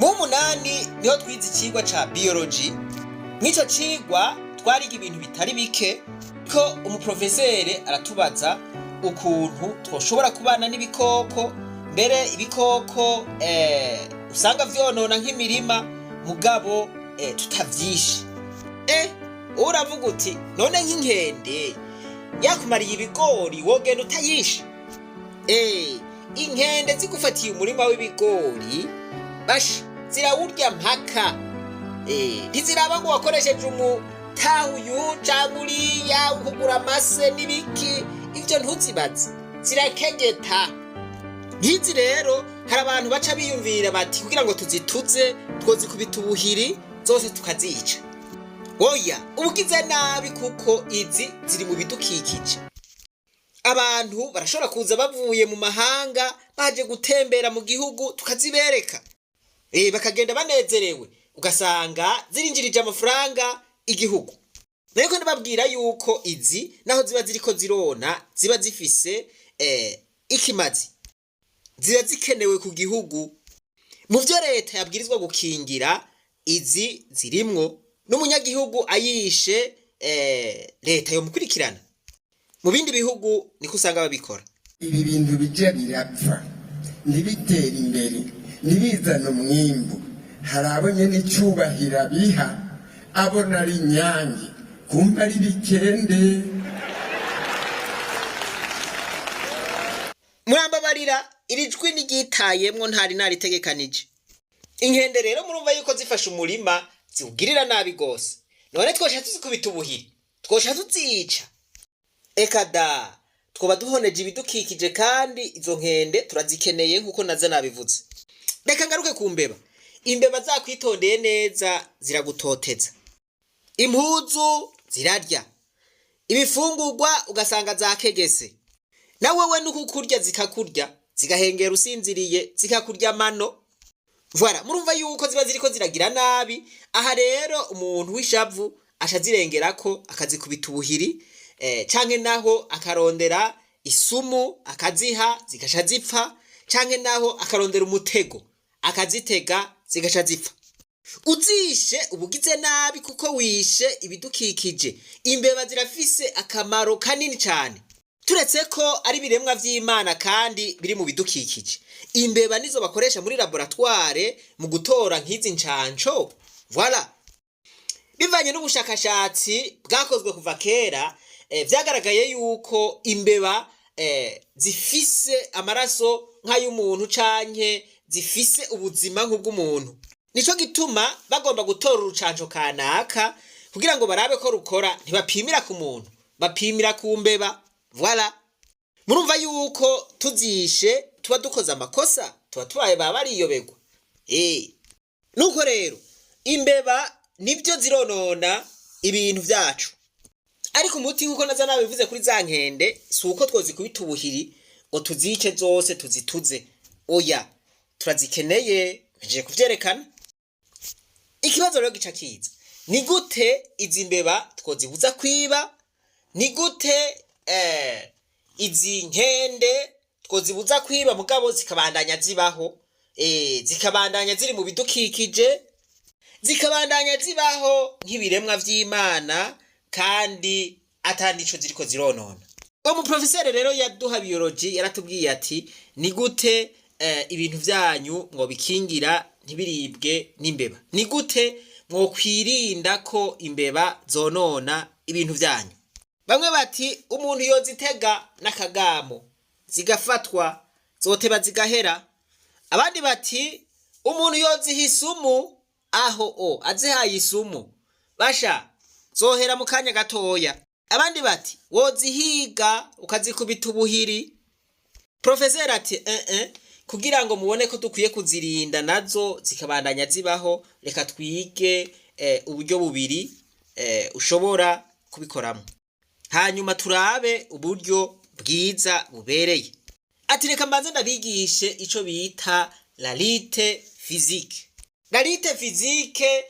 Mu w'umunani niho twize icigwa ca biology. Mw'ico cigwa twariga ibintu bitari bike, ko umuprofesere aratubaza ukuntu twoshobora kubana n'ibikoko, mbere ibikoko usanga vyonona nk'imirima, mugabo tutavyishe. Uravuga uti: "None nk'inkende yakumariye ibigori, wogenda utayishe?" Inkende zigufatiye umurima w'ibigori, basha, zirawurya mpaka. Ntiziraba ngo wakoresheje umutaha uyu canke uriya, ukugura amase n'ibiki, ivyo ntuzibaze, zirakegeta. Nk'izi rero, hari abantu baca biyumvira bati: "Kugira ngo tuzituze, twozikubita ubuhiri zose tukazica." Oya, ubugize nabi, kuko izi ziri mu bidukikije. Abantu barashobora kuza bavuye mu mahanga baje gutembera mu gihugu, tukazibereka, bakagenda banezerewe, ugasanga zirinjirije amafaranga igihugu. Nariko ndababwira yuko izi, naho ziba ziriko zirona, ziba zifise ikimazi, ziba zikenewe ku gihugu. Mu vyo leta yabwirizwa gukingira, izi zirimwo. N'umunyagihugu ayishe, leta yomukurikirana. Mu bindi bihugu niko usanga babikora. Ibi bintu bija birapfa, ntibitere imbere, ntibizane umwimbu. Hari abo nyene icubahiro biha, abona ari inyange, kumva ari bikende. Murambabarira, iri jwi niryitayemwo, ntari naritegekanije. Inkende rero, murumva yuko zifashe umurima ziwugirira nabi gose. None twosha tuzikubita ubuhiri, twosha tuzica? Eka da, twoba duhoneje ibidukikije, kandi izo nkende turazikeneye, nkuko naza nabivuze. Reka ngaruke ku mbeba. Imbeba zakwitondeye neza ziragutoteza, impuzu zirarya, ibifungurwa ugasanga zakegese, nawe we nukukurya zikakurya, zigahengera usinziriye, zikakurya amano. Voilà, murumva yuko ziba ziriko ziragira nabi. Aha rero umuntu w'ishavu aca azirengerako, akazikubita ubuhiri, canke naho akarondera isumu akaziha, zigaca zipfa, canke naho akarondera umutego akazitega, zigaca zipfa. Uzishe ubugize nabi, kuko wishe ibidukikije. Imbeba zirafise akamaro kanini cane, turetse ko ari ibiremwa vy'Imana kandi biri mu bidukikije. Imbeba nizo bakoresha muri laboratoire mu gutora nk'izi ncanco. Voilà, bivanye n'ubushakashatsi bwakozwe kuva kera, vyagaragaye yuko imbeba zifise amaraso nk'ay'umuntu canke zifise ubuzima nk'ubw'umuntu. Nico gituma bagomba gutora urucanco kanaka kugira ngo barabe ko rukora, ntibapimira ku muntu, bapimira ku mbeba. Voilà, murumva yuko tuzishe tuba dukoze amakosa, tuba tubaye baba bariyoberwa. Nuko rero imbeba nibyo zironona ibintu vyacu, ariko umuti, nkuko naza nabivuze kuri za nkende, si uko twozikubita ubuhiri ngo tuzice zose, tuzituze. Oya, turazikeneye, mpejeje kuvyerekana. Ikibazo rero gica kiza: ni gute izi mbeba twozibuza kwiba? Ni gute izi nkende twozibuza kwiba, mugabo zikabandanya zibaho, zikabandanya ziri mu bidukikije, zikabandanya zibaho nk'ibiremwa vy'Imana, kandi atanico ziriko zironona? Uwo muprofeseri rero yaduha biology yaratubwiye ati: "Ni gute ibintu vyanyu mwobikingira ntibiribwe n'imbeba? Ni gute mwokwirinda ko imbeba zonona ibintu vyanyu?" Bamwe bati: "Umuntu yozitega n'akagamo zigafatwa, zoteba zigahera." Abandi bati: "Umuntu yoziha isumu, aho o azihaye isumu, basha, zohera mu kanya gatoya." Abandi bati: "Wozihiga ukazikubita ubuhiri." Profeseri ati: Kugira ngo mubone ko dukwiye kuzirinda nazo zikabandanya zibaho, reka twige uburyo bubiri ushobora kubikoramo, hanyuma turabe uburyo bwiza bubereye." Ati: "Reka mbanze ndabigishe ico bita la lutte physique." La lutte physique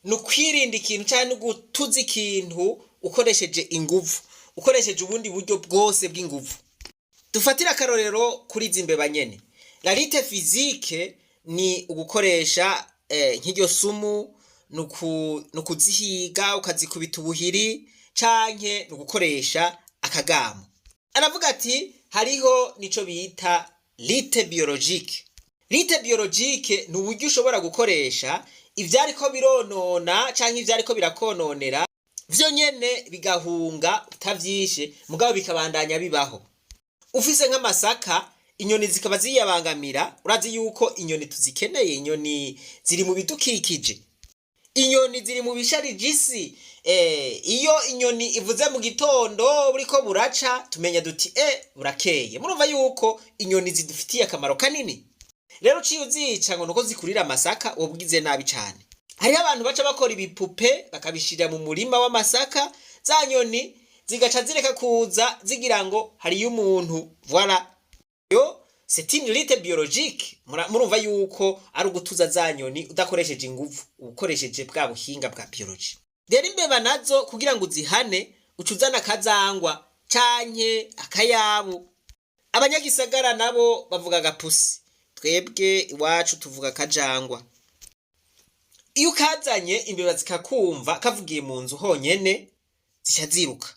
ni ukwirinda ikintu canke no gutuza ikintu ukoresheje inguvu, ukoresheje ubundi buryo bwose bw'inguvu. Dufatire akarorero kuri izi mbeba nyene. La lutte physique ni Ni ugukoresha nk'iryo sumu, ni ukuzihiga ukazikubita ubuhiri, canke ni ugukoresha akagamo. Aravuga ati hariho nico bita lutte biologique. Lutte biologique ni uburyo ushobora gukoresha ivyariko bironona canke ivyariko birakononera vyo nyene bigahunga utavyishe, mugabo bikabandanya bibaho. Ufise nk'amasaka, inyoni zikaba ziyabangamira. Urazi yuko inyoni tuzikeneye, inyoni ziri mu bidukikije, inyoni ziri mu bisharije isi. Iyo inyoni ivuze mu gitondo buriko buraca, tumenya duti burakeye. Murumva yuko inyoni zidufitiye akamaro kanini. Rero uciye uzica ngo nuko zikurira amasaka, wobwize nabi cane. Hariho abantu baca bakora ibipupe bakabishira mu murima w'amasaka, za nyoni zigaca zireka kuza zigira ngo hariyo umuntu. Voilà, yo c'est une lutte biologique. Murumva yuko ari ugutuza za nyoni udakoresheje inguvu, ukoresheje bwa buhinga bwa biologie. Rero imbeba nazo, kugira ngo uzihane, uca uzana akazangwa canke akayabu. Abanyagisagara nabo bavuga agapusi, twebwe iwacu tuvuga akajangwa. Iyo ukazanye, imbeba zikakumva kavugiye mu nzu honyene, zica ziruka,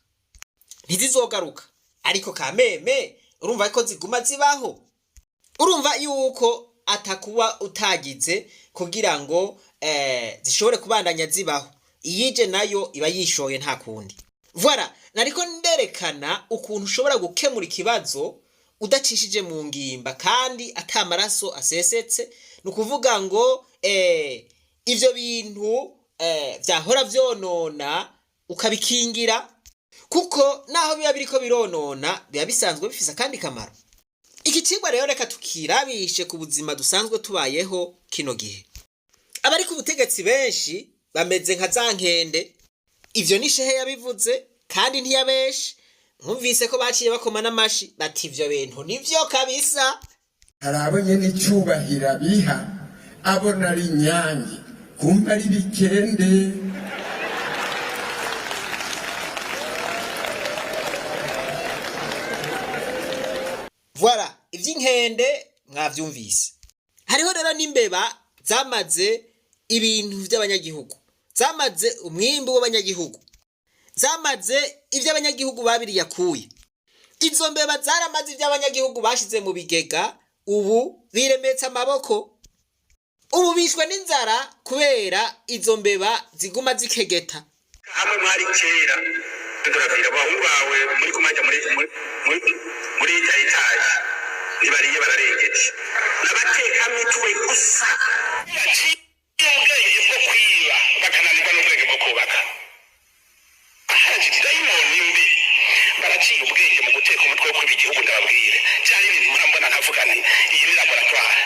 ntizizogaruka. Ariko kameme urumva ko ziguma zibaho. Urumva yuko atakuba utagize kugira ngo zishobore kubandanya zibaho. Iyije nayo iba yishoye, nta kundi. Voilà, nariko nderekana ukuntu ushobora gukemura ikibazo udacishije mu ngimba kandi ata maraso asesetse. Ni ukuvuga ngo ivyo bintu vyahora vyonona ukabikingira, kuko naho biba biriko bironona, biba bisanzwe bifise akandi kamaro. Iki cigwa rero reka tukirabishe ku buzima dusanzwe tubayeho kino gihe. Abari ku butegetsi benshi bameze nka za nkende. Ivyo ni shehe yabivuze kandi ntiyabeshe. Nkumvise ko baciye bakoma n'amashi bati ivyo bintu nivyo kabisa. Hari abo nyene icubahiro abiha abona ari inyange, kumva ari bikende. Voilà, ivy'inkende mwavyumvise. Hariho rero n'imbeba zamaze ibintu vy'abanyagihugu, zamaze umwimbu w'abanyagihugu, zamaze ivy'abanyagihugu babiriyakuye. Izo mbeba zaramaze ivy'abanyagihugu bashize mu bigega. Ubu biremetse amaboko, ubu bishwe n'inzara kubera izo mbeba ziguma zikegeta. Hamwe mwari kera turavira abahungu bawe muri kumajya muri muri muri itayi ntibariye bararengeje n'abatekamitwe gusa baciye ubwenge bwo kwiba bakananirwa n'ubwenge bwo kubaka. Haje dayimoni mbi, baraciye ubwenge mu guteka umutwe wo kwiba igihugu. Ndababwire cyari ibintu murambona nkavuga nti iyi ni laboratoire.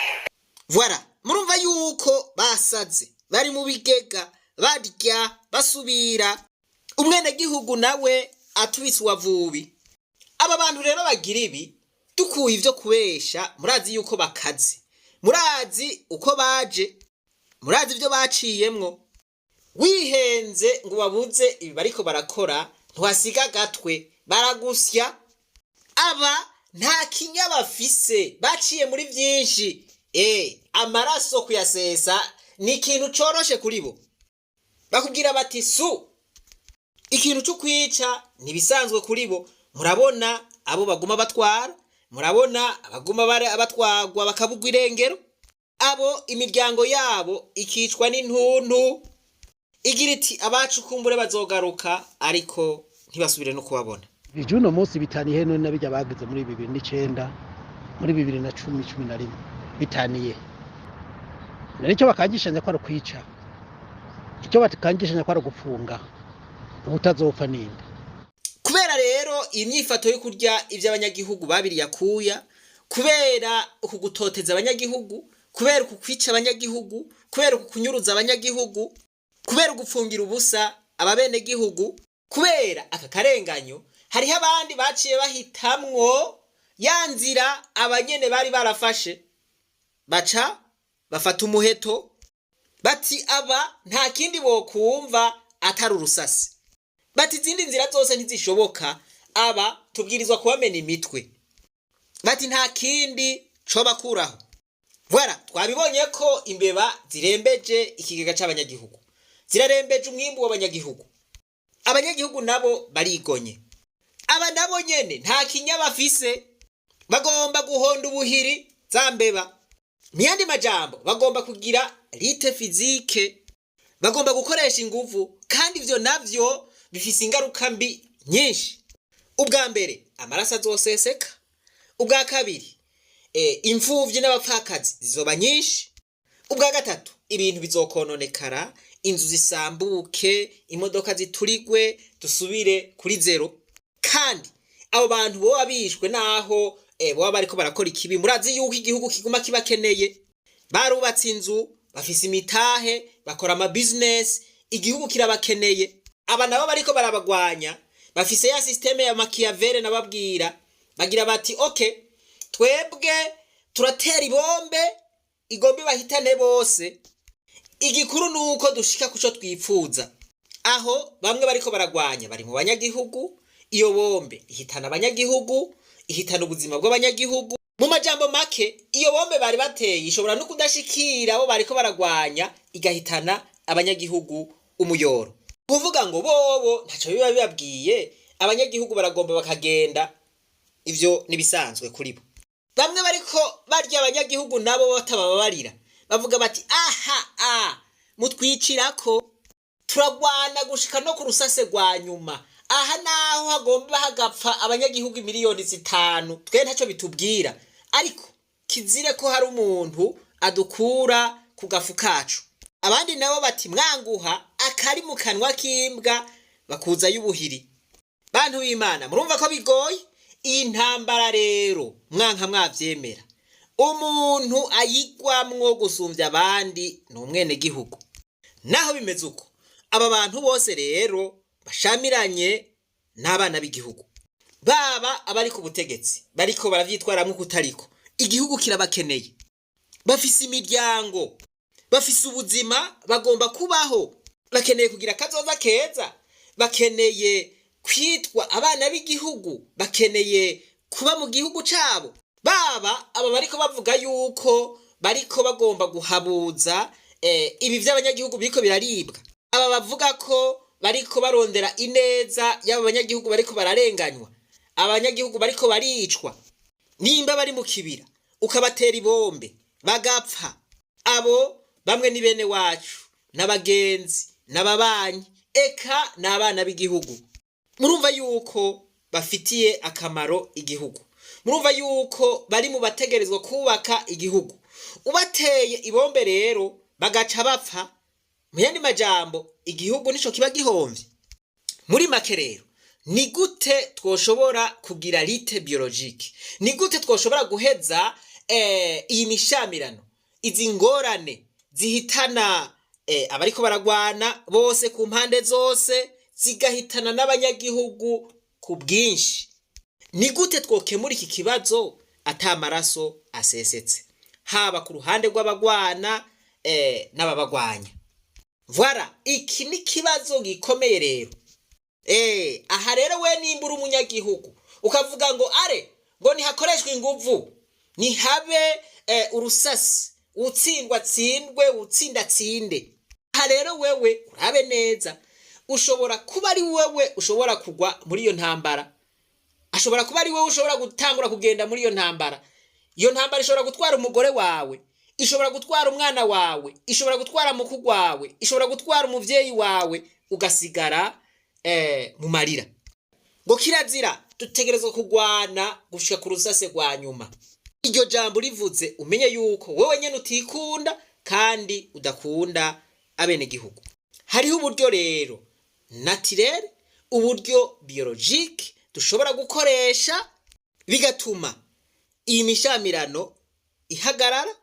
Voilà, murumva yuko basaze, bari mu bigega barya basubira, umwenegihugu nawe atubise uwavubi. Aba bantu rero bagira ibi, dukuye ivyo kubesha, murazi yuko bakaze, murazi uko baje, murazi ivyo baciyemwo. Wihenze ngo babuze ibi bariko barakora, ntiwasiga agatwe, baragusya. Aba nta kinya bafise, baciye muri vyinshi. Amaraso kuyasesa ni ikintu coroshe kuri bo. Bakubwira bati su ikintu cyo kwica ntibisanzwe kuri bo. Murabona abo baguma batwara, murabona abaguma batwagwa bakabugwa irengero, abo imiryango yabo ikicwa n'intuntu, igira iti abacu kumbure bazogaruka, ariko ntibasubire no kubabona. Ivy'uno munsi bitaniye none na birya bagize muri 2009, muri 2010, 11, bitaniye none? Icyo bakangishanya ko ari ukwica, icyo bakangishanya ko ari ugupfunga, ubutazopfa ninde? Kubera rero iyi myifato yo kurya ivy'abanyagihugu babiriye akuya, kubera uku gutoteza abanyagihugu, kubera uku kwica abanyagihugu, kubera uku kunyuruza abanyagihugu, kubera ugupfungira ubusa ababenegihugu, kubera aka karenganyo, hariho abandi baciye bahitamwo ya nzira abanyene bari barafashe, baca bafata umuheto, bati aba nta kindi bokumva atari urusasi, bati izindi nzira zose ntizishoboka, aba tubwirizwa kubamena imitwe, bati nta kindi cobakuraho. Voilà, twabibonye ko imbeba zirembeje ikigega c'abanyagihugu, zirarembeje umwimbu w'abanyagihugu. Abanyagihugu nabo barigonye, aba nabo nyene nta kinya bafise, bagomba guhonda ubuhiri za mbeba. Mu yandi majambo, bagomba kugira lutte physique, bagomba gukoresha inguvu, kandi ivyo navyo bifise ingaruka mbi nyinshi. Ubwa mbere, amaraso azoseseka. Ubwa kabiri, imfuvyi n'abapfakazi zizoba nyinshi. Ubwa gatatu, ibintu bizokononekara, inzu zisambuke, imodoka ziturigwe, dusubire kuri zéro. Kandi abo bantu boba bishwe naho boba bariko barakora ikibi, murazi yuko igihugu kiguma kibakeneye. Barubatse inzu, bafise imitahe, bakora ama business, igihugu kirabakeneye. Aba nabo bariko barabagwanya bafise ya système ya Machiavel nababwira, bagira bati: "Okay, twebwe turatera ibombe igomba ibahitane bose, igikuru nuko dushika kuco twipfuza." Aho bamwe bariko baragwanya bari mu banyagihugu, iyo bombe ihitana abanyagihugu, ihitana ubuzima bw'abanyagihugu. Mu majambo make, iyo bombe bari bateye ishobora no kudashikira abo bariko baragwanya, igahitana abanyagihugu umuyoro. Kuvuga ngo bobo ntaco biba bibabwiye, abanyagihugu baragomba bakagenda, ivyo nibisanzwe kuri bo. Bamwe bariko barya abanyagihugu nabo batababarira, bavuga bati: "Aha a mutwicirako, turagwana gushika no ku rusase rwa nyuma. Aha naho hagomba hagapfa abanyagihugu 5 miliyoni, twe ntaco bitubwira, ariko kizire ko hari umuntu adukura ku gafu kacu." Abandi nabo bati: "Mwanguha akari mu kanwa k'imbwa bakuzayo ubuhiri." Bantu b'Imana, murumva ko bigoye iyi ntambara rero. Mwanka mwavyemera, umuntu ayigwamwo gusumvya abandi ni umwenegihugu. Naho bimeze uko, aba bantu bose rero bashamiranye n'abana b'igihugu, baba abari ku butegetsi bariko baravyitwaramwo kutariko, igihugu kirabakeneye, bafise imiryango, bafise ubuzima, bagomba kubaho, bakeneye kugira akazoza keza, bakeneye kwitwa abana b'igihugu, bakeneye kuba mu gihugu cabo. Baba aba bariko bavuga yuko bariko bagomba guhabuza ibi vy'abanyagihugu biriko biraribwa, aba bavuga ko bariko barondera ineza y'aba banyagihugu bariko bararenganywa, abanyagihugu bariko baricwa, nimba bari mu kibira ukabatera ibombe bagapfa, abo bamwe ni bene wacu n'abagenzi n'ababanyi, eka n'abana b'igihugu. Murumva yuko bafitiye akamaro igihugu, murumva yuko bari mu bategerezwa kubaka igihugu. Ubateye ibombe rero bagaca bapfa, mu yandi majambo igihugu nico kiba gihomvye. Muri make rero, ni gute twoshobora kugira lutte biologique? Ni gute twoshobora guheza iyi mishamirano, izi ngorane zihitana abariko baragwana bose ku mpande zose, zigahitana n'abanyagihugu ku bwinshi? Ni gute twokemura iki kibazo ata maraso asesetse, haba ku ruhande rw'abagwana n'ababagwanya? Voilà, iki ni kibazo gikomeye rero. Aha rero we nimba uri umunyagihugu ukavuga ngo are ngo ntihakoreshwe inguvu, ntihabe urusasi, utsindwa atsindwe, utsinda atsinde, aha rero wewe urabe neza, ushobora kuba ari wewe ushobora kugwa muri iyo ntambara, ashobora kuba ari wowe ushobora gutangura kugenda muri iyo ntambara. Iyo ntambara ishobora gutwara umugore wawe, ishobora gutwara umwana wawe, ishobora gutwara mukuru wawe, ishobora gutwara umuvyeyi wawe, ugasigara mu marira. Ngo kirazira, dutegerezwa kugwana gushika ku rusase rwa nyuma. Iryo jambo rivuze, umenye yuko wewe nyene utikunda kandi udakunda abenegihugu. Hariho uburyo rero naturel, uburyo biologique dushobora gukoresha bigatuma iyi mishamirano ihagarara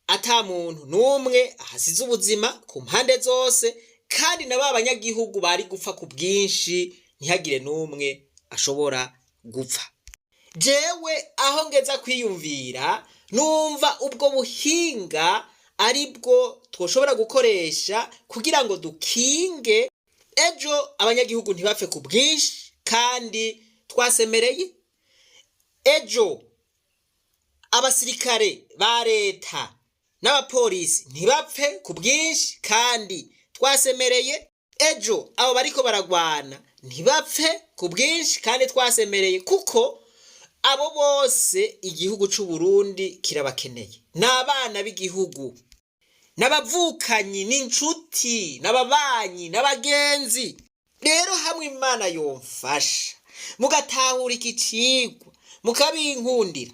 ata muntu n'umwe ahasize ubuzima ku mpande zose, kandi na ba banyagihugu bari gupfa ku bwinshi ntihagire n'umwe ashobora gupfa. Jewe aho ngeza kwiyumvira, numva ubwo buhinga ari bwo twoshobora gukoresha kugira ngo dukinge ejo abanyagihugu ntibapfe ku bwinshi kandi twasemereye, ejo Abasirikare ba leta n'abapolisi ntibapfe ku bwinshi kandi twasemereye. Ejo abo bariko baragwana ntibapfe ku bwinshi kandi twasemereye, kuko abo bose igihugu c'u Burundi kirabakeneye. Ni abana b'igihugu, n'abavukanyi, n'inshuti, n'ababanyi, n'abagenzi. Rero hamwe Imana yomfasha mugatahura iki cigwa, mukabinkundira,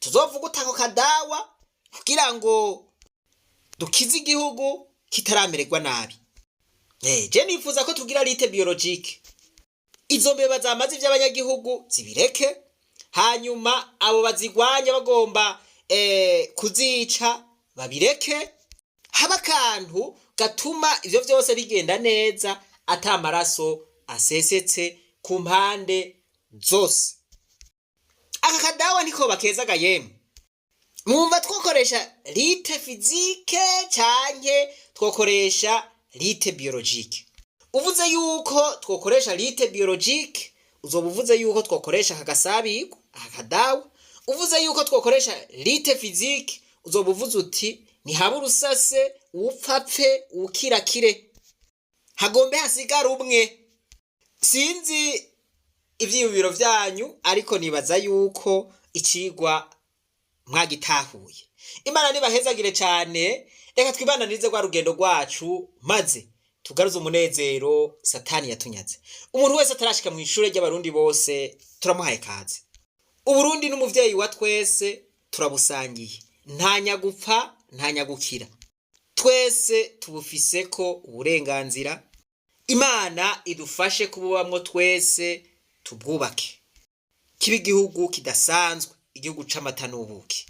tuzovuga utako kadawa kugira ngo dukize igihugu kitaramererwa nabi. Je nifuza ko tugira lutte biologique, izo mbeba zamaze ivy'abanyagihugu zibireke, hanyuma abo bazigwanya bagomba kuzica babireke, haba akantu gatuma ivyo vyose bigenda neza ata maraso asesetse ku mpande zose. Aka kadawa niko bakezaga. Yemwe, mwumva twokoresha lutte physique canke twokoresha lutte biologique? Uvuze yuko twokoresha lutte biologique, uzoba uvuze yuko twokoresha aka gasabirwa, aka kadawa. Uvuze yuko twokoresha lutte physique, uzoba uvuze uti ntihaba urusase, uwupfapfe, uwukirakire, hagombe hasigara umwe. Sinzi ivyiyumviro vyanyu, ariko nibaza yuko icigwa mwagitahuye. Imana nibahezagire cane. Reka twibandanirize rwa rugendo rwacu, maze tugaruze umunezero Satani yatunyaze. Umuntu wese atarashika mu ishure ry'Abarundi bose, turamuhaye kaze. Uburundi n'umuvyeyi wa twese, turabusangiye, nta nyagupfa, nta nyagukira, twese tubufiseko uburenganzira. Imana idufashe kububamwo twese, tubwubake kiba igihugu kidasanzwe, igihugu c'amata n'ubuki.